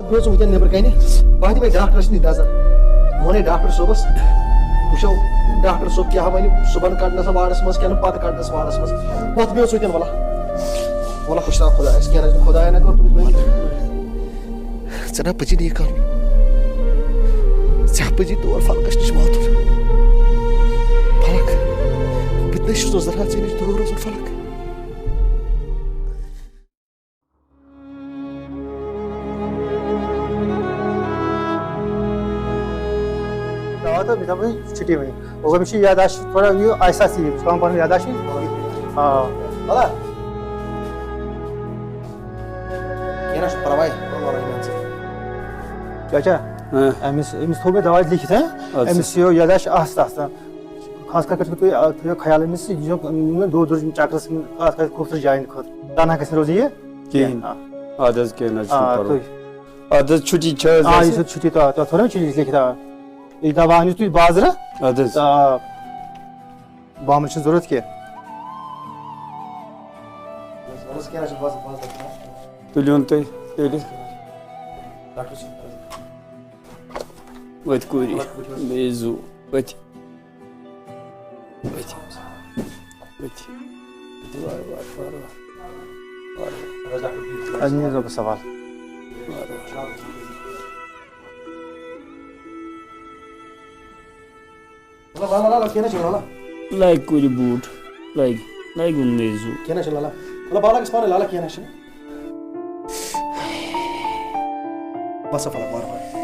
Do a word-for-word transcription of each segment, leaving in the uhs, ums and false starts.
بہٕ اوسُس وٕنکٮ۪ن نیٚبرٕ کنہِ، بہٕ دِمے ڈاکٹرس نِش نظر۔ بہٕ وَنے ڈاکٹر صٲبس، وٕچھو ڈاکٹر صٲب کیٛاہ وَنہِ، صُبحن کَڑنس واڑس منٛز کِنہٕ پتہٕ کَڑنس واڑس منٛز۔ پتہٕ بیٚہو ژٕ وٕنکٮ۪ن، وَلہ، وَلہ، خۄش تھاو خۄدایَس، کینٛہہ نہ چھُ، خۄدایا نہ کٔر تُہُنٛد بٔلۍ۔ ژےٚ نا پَزی نہٕ یہِ کَرُن۔ ژےٚ پَزی تور فلکَس نِش واتُن۔ فلک، بہٕ تہِ نَے چھُس نہٕ زَرا ژےٚ نِش دوٗر روزُن، فلک۔ آ، تہٕ مےٚ دوٚپ، چھُٹی وۄنۍ۔ مگر مےٚ چھِ یاداشت تھوڑا یہِ آہستہ آہستہ یہِ، بہٕ چھُس پٮ۪وان پَنُن یاداشت۔ آ۔ بَلا۔ کینٛہہ نہ چھُ پَرواے، پَرواے نہ چھُ۔ چاچا، ہاں۔ أمِس، أمِس تھوٚو مےٚ دَوا لیکھِتھ، ہاں؟ اَدٕ سا۔ أمِس یہِ یاداشت آہستہ آہستہ۔ خاص کر کٔرِو تُہۍ، آ، تھٲیِو خیال أمِس، یہِ چھُ نہٕ دورٕ دورٕ یِم چکرس منٛز، خاص کر خوٗبصوٗرت جاین خٲطرٕ۔ تنہا گژھِ نہٕ روزُن یہِ کِہیٖنۍ۔ کینٛہہ۔ اَدٕ حظ، کینٛہہ نہ حظ چھُنہٕ آ، پَرواے۔ تُہۍ۔ اَدٕ حظ، چھُٹی چھِ حظ آ، اَسہِ؟ یہِ چھُ چھُٹی، تہٕ، تہٕ تھوڑا چھُٹی لیکھِتھ، آ۔ یہِ دوا أنِو تُہۍ بازرٕ۔ اَدٕ حظ۔ تہٕ، آ، بامبرٕچ چھَنہٕ ضروٗرت کینٛہہ۔ وَلہٕ حظ، کینٛہہ نہ چھُنہٕ، بَس، بَس، بَس۔ تُلِوُن تُہۍ تیٚلہِ۔ ڈاکٹر صٲب۔ أتھۍ کوٗری۔ بیٚیہِ زُو۔ أتھۍ۔ أتھۍ۔ أتھۍ۔ أتھۍ۔ وارٕ وارٕ، وارٕ وارٕ۔ وارٕ وارٕ۔ اَدٕ نِیِو رۄبَس حوالہٕ۔ وارٕ وارٕ۔ وَلہٕ، وَلہٕ، وَلہٕ، کینٛہہ نہ چھُنہٕ، وَلہٕ۔ لَگہِ کوٗرِ بوٗٹھ۔ لَگہِ۔ لَگہِ وُنہِ مےٚ زُو۔ کینٛہہ نہ چھُنہٕ، لَلہٕ۔ وَلہٕ، بہٕ لَگَس پانَے، لَلہٕ، کینٛہہ نہ چھُنہٕ۔ بس فلک وار وار۔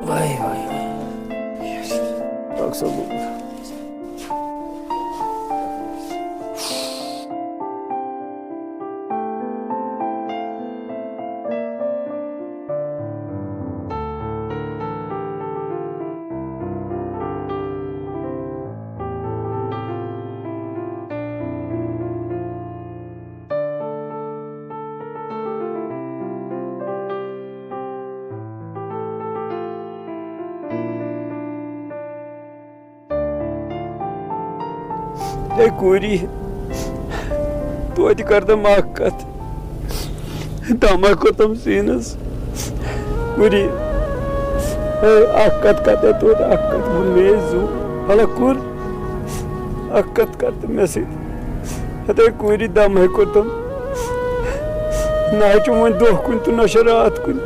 وای، وای، وای۔ ڈاکٹر صٲب۔ ہے کوٗری، توتہِ کٔرتم اکھ کتھ۔ دم ہا کوٚرتم سیٖنس۔ کوٗری، ہے، اکھ کتھ کرتم توتہِ، اکھ کتھ ووٚن مےٚ زُو۔ ہلا کوٗر، اکھ کتھ کرتم مےٚ سۭتۍ۔ ہتے کوٗرِ دم ہے کوٚرتم۔ نہ حظ چھُ وۄنۍ دۄہ کُنہِ تہٕ نہ چھُ راتھ کُنہِ۔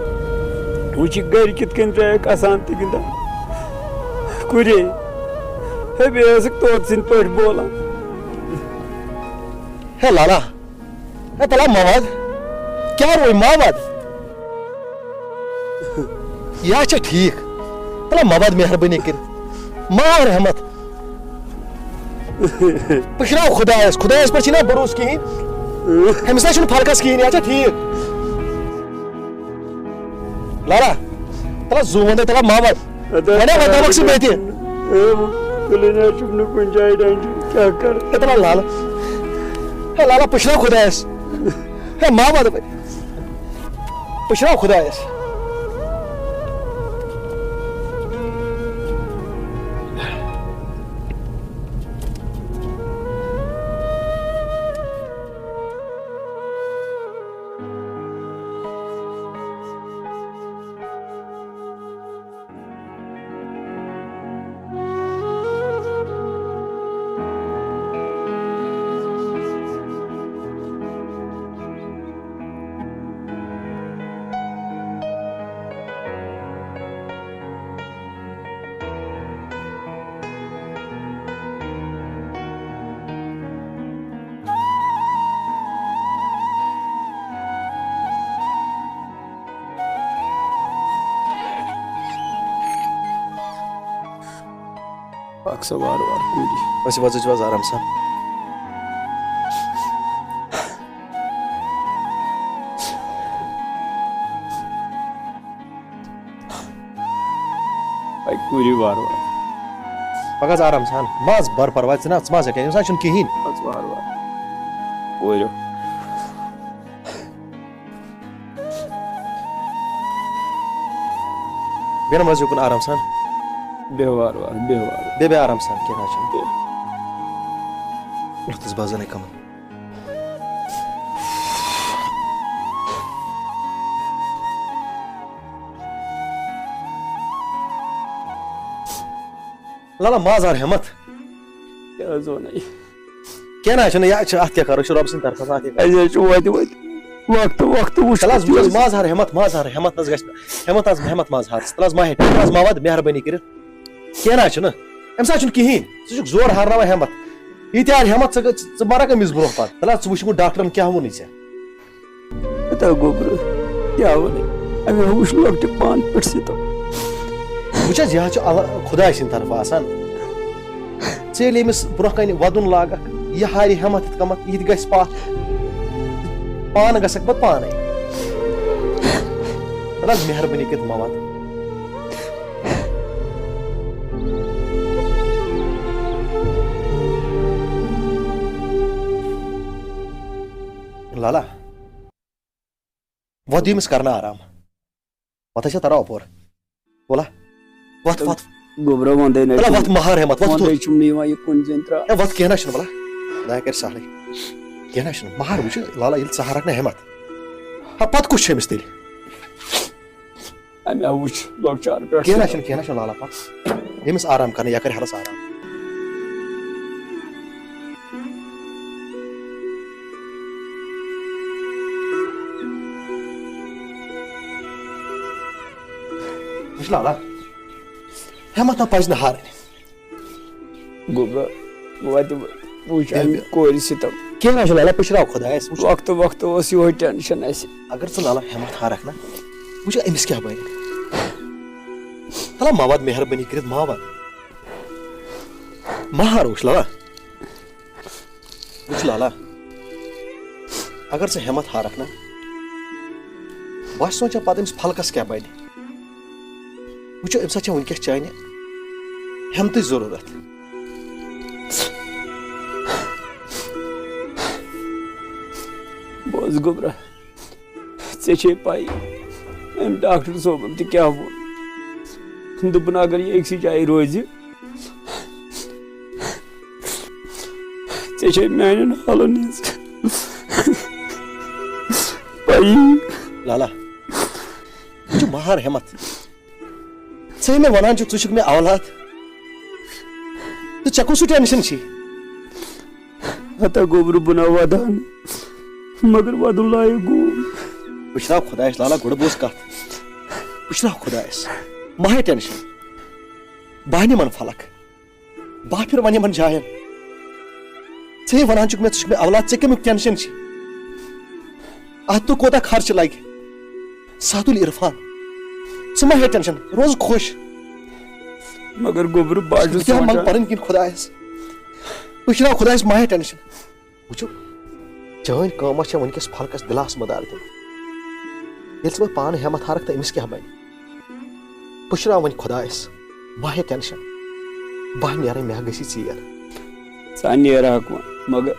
وۄنۍ چھِ گرِ کِتھ کٔنۍ درٛایَکھ اَسان تہٕ گِنٛدان۔ کوٗرے، ہے بیٚیہِ ٲسٕکھ طوطہٕ سٕنٛدۍ پٲٹھۍ بولان۔ ہے لالا، ہے تلا مواد، کیٛاہ روے مواد؟ یہِ ہا چھا ٹھیٖک؟ تلا مواد مہربٲنی کٔرِتھ۔ مار احمد۔ پٔشراو خۄدایَس، خۄدایَس پٮ۪ٹھ چھِنہ بروسہٕ کِہیٖنۍ۔ أمِس نہ چھُنہٕ فرقَس کِہیٖنۍ، یہِ ہا چھا ٹھیٖک؟ لالا، تلا زُو وَندَے، تلا مواد۔ اَدٕ حظ، وَنیا وۄنۍ دَپَکھ ژٕ مےٚ تہِ۔ اے، تُلٕنۍ حظ چھُم نہٕ کُنہِ جایہِ ڈَنجہِ، کیٛاہ کَرٕ؟ ہے تلا لالا۔ ہے لالا، پٔشراو خۄدایَس۔ ہے مواد۔ پٔشراو خۄدایَس۔ پَک سا وارٕ وارٕ کوٗری۔ أسۍ وَزٕج وَز آرام سان۔ اَے کوٗری وارٕ وارٕ۔ پَک حظ آرام سان۔ مَہ حظ بَر پَرواے، ژٕ نہ، ژٕ مَہ حظ ہیٚکھ، أمِس نہ چھُنہٕ کِہیٖنۍ۔ پَک وارٕ وارٕ۔ کوٗریو۔ بیٚہہ نہ حظ یُکُن آرام سان۔ بیٚہہ وارٕ وارٕ، بیٚہہ وارٕ۔ بیٚہہ، بیٚہہ آرام سان، کینٛہہ نہ حظ چھُنہٕ۔ بیٚہہ۔ وقتس بازن کمن۔ لالا، ماز ہار ہٮ۪متھ۔ کیٛاہ حظ وَنان؟ کینٛہہ نہ حظ چھُنہٕ، یہِ چھُ، اَتھ کیٛاہ کَرو، یہِ چھُ رۄب سٕنٛدِ طرفہٕ آسان، اَتھ کیٛاہ کَرو۔ اَسہِ حظ چھُ وَتہِ وَتہِ وقتہٕ وقتہٕ وٕچھ تَلہٕ حظ، وٕچھ حظ، ماز ہار ہٮ۪متھ، ماز ہار ہٮ۪متھ نہ حظ گژھِ نہٕ۔ ہٮ۪متھ حظ، ہٮ۪متھ ماز ہار ژٕ۔ تَلہٕ حظ، ماہہِ، تَلہٕ حظ، ماوَد مہربٲنی کٔرِتھ۔ کینٛہہ نہ حظ چھُنہٕ، أمِس حظ چھُنہٕ کِہیٖنۍ۔ ژٕ چھُکھ زورٕ ہارناوان ہٮ۪متھ۔ یہِ تہِ ہار ہٮ۪متھ، ژٕ گٔ-، ژٕ مَرَکھ أمِس برونٛہہ پَتہٕ۔ تَلہٕ حظ، ژٕ وٕچھ یِمو ڈاکٹرَن کیٛاہ ووٚنُے ژےٚ۔ پتہ گوٚبرٕ کیٛاہ وَنَے؟ اَمہِ ہا وٕچھ لۄکٹہِ پانہٕ پٮ۪ٹھ سِتم۔ وٕچھ حظ، یہِ حظ چھُ اللہ، خۄداے سٕنٛدِ طرفہٕ آسان۔ ژٕ ییٚلہِ أمِس برونٛہہ کنہِ ودُن لاگکھ، یہِ ہارِ ہٮ۪متھ یِتھ کٔنۍ، یہِ تہِ گژھِ پتھ۔ پانہٕ گژھکھ پتہٕ پانے۔ رَٹ مہربٲنی کٔرِتھ مہ وَد۔ لالا، وۄتھ دِ أمِس کرنہٕ آرام۔ وۄتھ ہا چھا تران اپور۔ ولا، وۄتھ، وۄتھ۔ گوٚبرا وَندَے نہ تَلہ چھُم۔ وۄتھ، مہار ہٮ۪متھ، وۄتھ وَندَے تھوٚد۔ چھُم نہٕ یِوان یہِ کُنہِ زٔنۍ ترٛاو۔ ہے، وۄتھ، کینٛہہ نہ چھُنہٕ، ولا۔ خۄداے کرِ سہلٕے۔ کینٛہہ نہ چھُنہٕ، مہار وٕچھ، لالا، ییٚلہِ ژٕ ہارکھ نہ ہٮ۪متھ۔ ہا، پتہٕ کُس چھُ أمِس تیٚلہِ؟ اَمہِ آو وٕچھ لۄکچار پٮ۪ٹھ۔ کینٛہہ نہ چھُنہٕ، کینٛہہ نہ چھُنہٕ، لالا، پتہٕ ییٚمِس آرام کرنہٕ، یہِ کرِ ہرس آرام۔ وٕچھ لالا، ہٮ۪متھ نہ پزِ نہٕ ہارٕنۍ۔ گوٚبرا، وَتہِ وٕچھ اَمہِ کورِ سِتم۔ کینٛہہ نہ چھُ لالا، پٔشراو خۄدایَس۔ وٕچھ، وقتہٕ وقتہٕ اوس یِہوٚے ٹٮ۪نشَن اَسہِ۔ اگر ژٕ لالا ہٮ۪متھ ہارکھ نہ، وٕچھ أمِس کیٛاہ بَنہِ۔ لالا، مہ وَد مہربٲنی کٔرِتھ، مہ وَد۔ مہ ہار وٕچھ لالا۔ وٕچھ لالا، اگر ژٕ ہٮ۪متھ ہارکھ نہ، بہٕ چھُس سونٛچان پتہٕ أمِس فلکس کیٛاہ بَنہِ۔ وٕچھو، أمِس چھےٚ وٕنکیٚس چانہِ ہٮ۪متٕچ ضروٗرت۔ بوز گوٚبرا، ژےٚ چھے پَے، أمۍ ڈاکٹر صٲبَن تہِ کیٛاہ ووٚن۔ دوٚپُن، اگر یہِ أکسٕے جایہِ روزِ، ژےٚ چھے میٛانٮ۪ن حالَن ہٕنٛز پَیی۔ لالا، ژٕ چھُ مہار ہٮ۪متھ۔ ژٕ مےٚ وَنان چھُکھ، ژٕ چھُکھ مےٚ اولاد۔ تہٕ ژےٚ کُس سُہ ٹٮ۪نشَن چھی؟ ہتا گوٚبرٕ بہٕ نہ وَدان، مگر وَدُن لایق گوٚو۔ پُشراو خۄدایَس، لالا، گۄڈٕ بوز کَتھ۔ پُشراو خۄدایَس۔ مہ ہے ٹٮ۪نشَن۔ بہٕ نِمَن فلک۔ بہٕ پھِرٕ وۄنۍ یِمَن جایَن۔ ژٕ ہے وَنان چھُکھ مےٚ، ژٕ چھُکھ مےٚ اولاد، ژےٚ کَمیُک ٹٮ۪نشَن چھی؟ اَتھ تہٕ کوٗتاہ خرچہٕ لَگہِ؟ سادُل عرفان، ژٕ مہ ہے ٹٮ۪نشَن، روز خۄش۔ مگر گوٚبرٕ بہٕ حظ چھُس بہٕ کیٛاہ منٛگہٕ سونٛچان۔ پَنٕنۍ کِنۍ خۄدایَس؟ پُشراو خۄدایَس، مہ ہے ٹٮ۪نشَن۔ وٕچھِو، چٲنۍ کٲم چھےٚ وٕنکیٚس فلکس دِلاس مدار دیُن۔ ییٚلہِ ژٕ وۄنۍ پانہٕ ہٮ۪متھ ہارکھ تہٕ أمِس کیٛاہ بنہِ؟ پُشراو وۄنۍ خۄدایس، مہ ہے ٹٮ۪نشن، بہٕ نیرے، مےٚ گژھی ژیر۔ ژٕ نیرہکھ وۄنۍ، مگر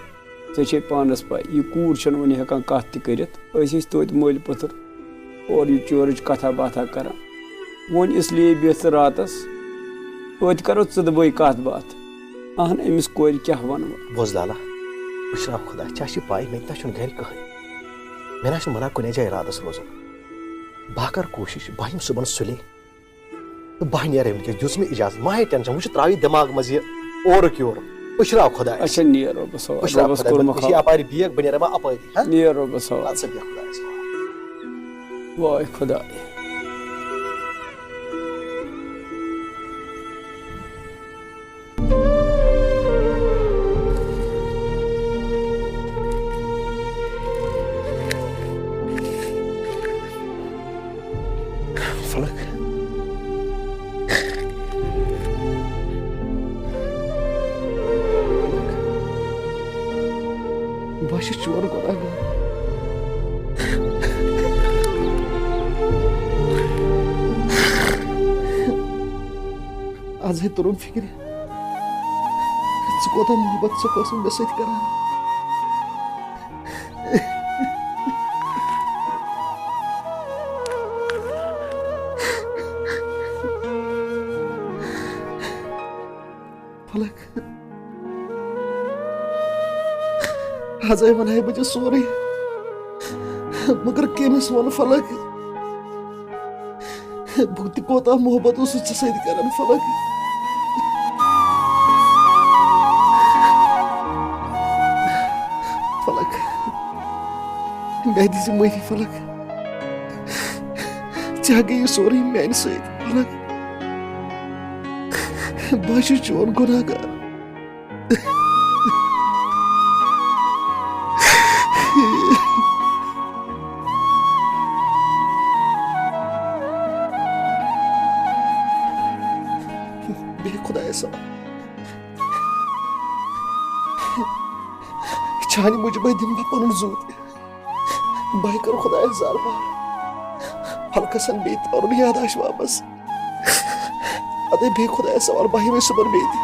ژےٚ چھے پانس پاے، یہِ کوٗر چھنہٕ وۄنۍ ہٮ۪کان کتھ تہِ کٔرِتھ۔ أسۍ ٲسۍ توتہِ مٔلۍ پٔتھر اورٕ یہِ چورٕچ کتھا باتھا کران۔ وۄنۍ اس لیے بیٚہہ ژٕ راتس، توتہِ کرو ژٕ تہٕ بٕے کتھ باتھ۔ اہن، أمِس کورِ کیٛاہ ونہٕ بہٕ؟ بوز لالا، پُشراو خۄدا، ژےٚ چھِ پاے مےٚ تہِ نہ چھُنہٕ گرِ کٕہٕنۍ۔ مےٚ نہ چھُنہٕ منع کُنے جایہِ راتس روزُن۔ بہٕ ہا کرٕ کوٗشِش، بہٕ ہا یِمہٕ صُبحن سُلے تہٕ بہٕ ہا نیرٕ وٕنکیٚس۔ دیُت ژٕ مےٚ اجازت، مہ ہے ٹٮ۪نشن، وۄنۍ چھُ ترٛاوٕے دٮ۪ماغ منٛز یہِ اورُک یورُک۔ پُشراو خۄدایس۔ اچھا، نیر رۄبس حوالہٕ، پُشراو رۄبس خۄدایس، کوٚر بہٕ مخا۔ چھُس یپارِ بیگ، بہٕ نیرٕ وۄنۍ اپٲری، ہا؟ نیر رۄبس حوالہٕ۔ اَدٕ سا بیٚہہ خۄدایس حوالہٕ۔ واے خۄداے۔ فلک۔ بہٕ ہا چھُس چون گۄناہ گار۔ از ہے توٚرُم فکرِ، ژٕ کوتاہ محبت ژٕ اوسُکھ مےٚ سۭتۍ کران۔ فلک، از ہے ونہٕ ہے بہٕ ژےٚ سورُے، مگر کٔمِس ونہٕ فلک؟ بہٕ تہِ کوتاہ محبت اوسُس ژےٚ سۭتۍ کران فلک۔ مےٚ دِژ معٲفی فلک۔ ژےٚ گٔیہِ سورُے میانہِ سۭتۍ فلک۔ بہٕ چھُس چون گۄناہ گار۔ بیٚہہ خۄدایَس حوالہٕ۔ چانہِ موٗجوٗبَے دِمہٕ بہٕ پَنُن زُو تہِ۔ بہٕ کَرٕ خۄدایَس زارٕ پار۔ فلکَس اَن بیٚیہِ پَنُن یاداشت واپَس۔ اَدَے بیٚہہ خۄدایَس حوالہٕ، بہٕ یِمَے صُبحن بیٚیہِ تہِ۔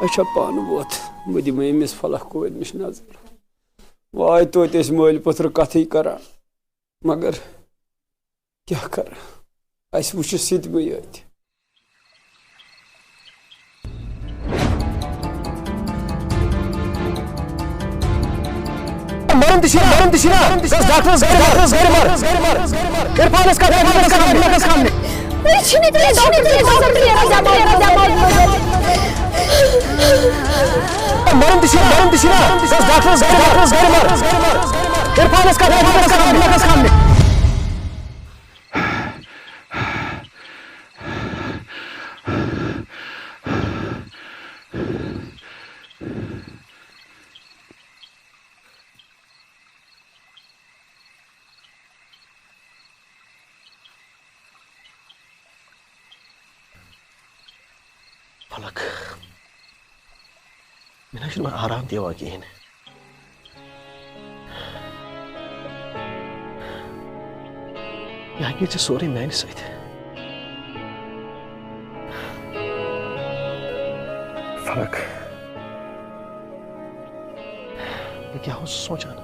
اچھا، پانہٕ ووت، بہٕ دِمہٕ أمِس فلک کورِ نِش نظر۔ واے توتہِ ٲسۍ مٲلۍ پوٚتُر کتھٕے کران، مگر کیٛاہ کرٕ؟ اسہِ وُچھ سِتمٕے یٲتۍ۔ مرُن تہِ چھُنہ، مرُن تہِ چھُنہ، ڈاکٹرس گرِ مر، ڈاکٹرس گرِ مر۔ عرفانس کتھ، عرفانس کتھ، عرفانس کتھ۔ أسۍ چھِنہٕ تیٚلہِ ڈاکٹر، ڈاکٹر، ڈاکٹر، ڈاکٹر۔ مرُن تہِ چھُنہ، مرُن تہِ چھُنہ، ڈاکٹرس گرِ مر، ڈاکٹرس گرِ مر۔ عرفانس کتھ، عرفانس کتھ، عرفانس کتھ۔ فلک، مےٚ نہ چھُنہٕ وۄنۍ آرام تہِ یِوان کِہیٖنۍ۔ یہِ ہا گٔے ژےٚ سورُے میانہِ سۭتۍ۔ فلک، بہٕ کیٛاہ اوسُس سونٛچان؟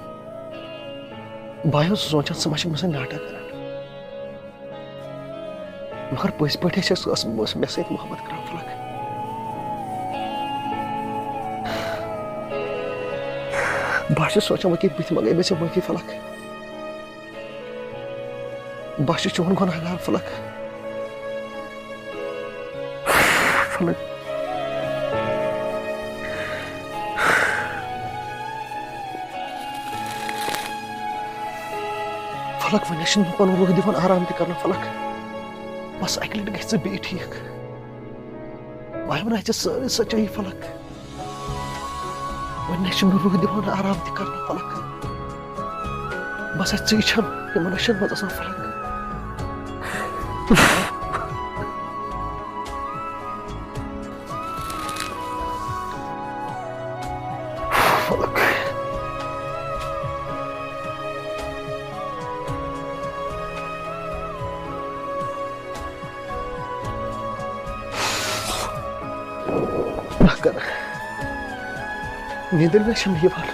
بہٕ ہا اوسُس سونٛچان، ژٕ ما چھَکھ مےٚ سۭتۍ ناٹک کران؟ مگر پٔزۍ پٲٹھۍ ٲسۍ أسۍ، ٲس، ٲس مےٚ سۭتۍ محبت کران فلک۔ بہٕ ہا چھُس سونٛچان، وۄنۍ کِتھ بٕتھِ منٛگے مےٚ ژےٚ معٲفی فلک؟ بہٕ ہا چھُس چون گۄناہ گار فلک۔ فلک۔ فلک، وۄنۍ چھُنہٕ مےٚ پنُن روح دِوان آرام تہِ کرنہٕ فلک۔ بس اکہِ لٹہِ گژھِ ژٕ بیٚیہِ ٹھیٖک۔ بہٕ ہا ونہٕ ژےٚ سٲرٕے سچٲیی فلک۔ وۄنۍ نہ چھُنہٕ روح دِوان آرام تہِ کرنہٕ فلک۔ بس اَتھ ژٕے چھَم یِمن أچھن منٛز آسان فلک۔ فلک۔ نہ کر۔ نیندر مےٚ چھَنہٕ یِوان۔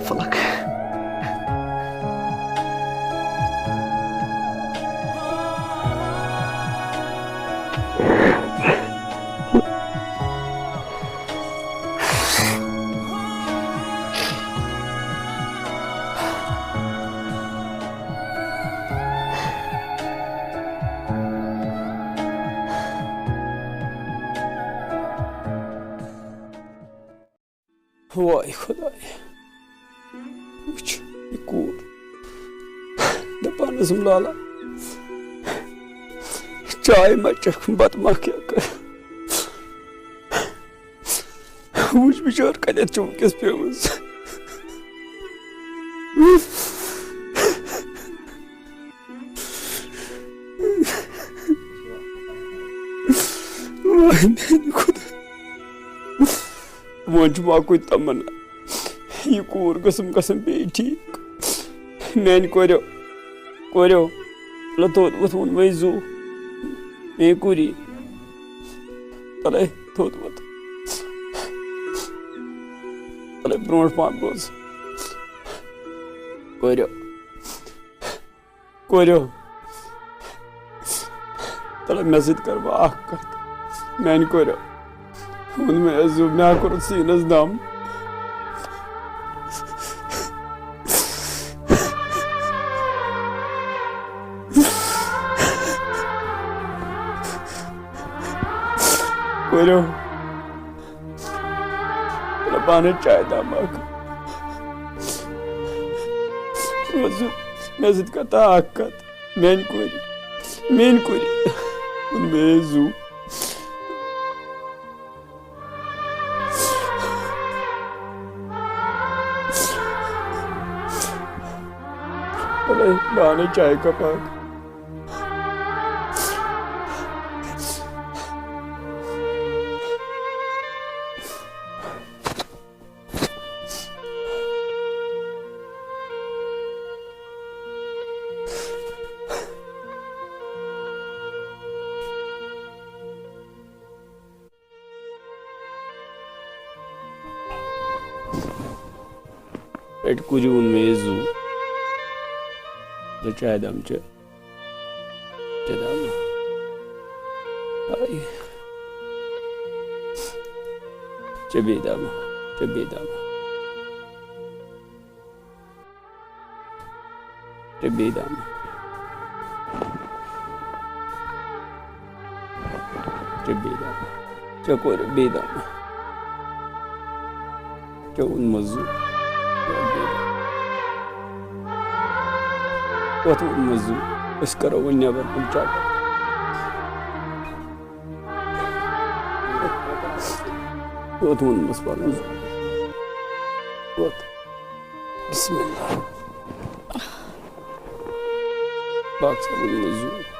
فلک۔ واے خۄداے، وٕچھ یہِ کوٗر۔ دَپان ٲسٕم، لالا، چاے ما چکھ، بتہٕ ما کھیٚکھ؟ وٕچھ بِچار کتٮ۪تھ چھِ وٕنکیٚس پیمٕژ۔ واے میانہِ خۄدا۔ وۄنۍ چھُم اکُے تمنا، یہِ کوٗر گٔژھٕم گژھٕم بیٚیہِ ٹھیٖک۔ میانہِ کورٮ۪و، کورٮ۪و، تَلہٕ تھوٚد ووٚتھ ووٚن وۄنۍ زُو۔ میٲنۍ کوٗری، تَلَے تھوٚد ووٚتھ۔ تَلے برونٛٹھ پَہَن بوز۔ کورِ، کورِ۔ تَلے مےٚ سۭتۍ کَر وۄنۍ اَکھ کَتھ۔ میٛانہِ کورِ۔ ووٚن مےٚ، زِ مےٚ کوٚر سیٖنَس دَم۔ کورِ۔ مطلب، پانَے چاے دام اکھ۔ مےٚ سۭتۍ، مےٚ سۭتۍ کَر تہٕ اکھ کَتھ۔ میٛانہِ کورِ، میٛانہِ کورِ۔ ووٚن مےٚ، ہے زُو۔ پانَے چاے کَپ اکھ۔ اَتہِ کُجہِ ووٚن مےٚ، یہِ زُو۔ تہٕ چاے دام چہِ۔ چہِ دام۔ آے۔ چہِ بیٚیہِ دام۔ چہِ بیٚیہِ دام۔ چہِ بیٚیہِ دام۔ چہِ بیٚیہِ دام۔ چہِ کورِ بیٚیہِ دام۔ چہِ ووٚنمَس زُو۔ ووٚتھ ووٚنمَس زُو۔ أسۍ کَرو وۄنۍ نٮ۪بر کُن چکر۔ ووٚتھ ووٚنمَس پَنُن زُو۔ ووٚتھ۔ بسم اللہ۔ باقٕے ووٚنمَس زُو۔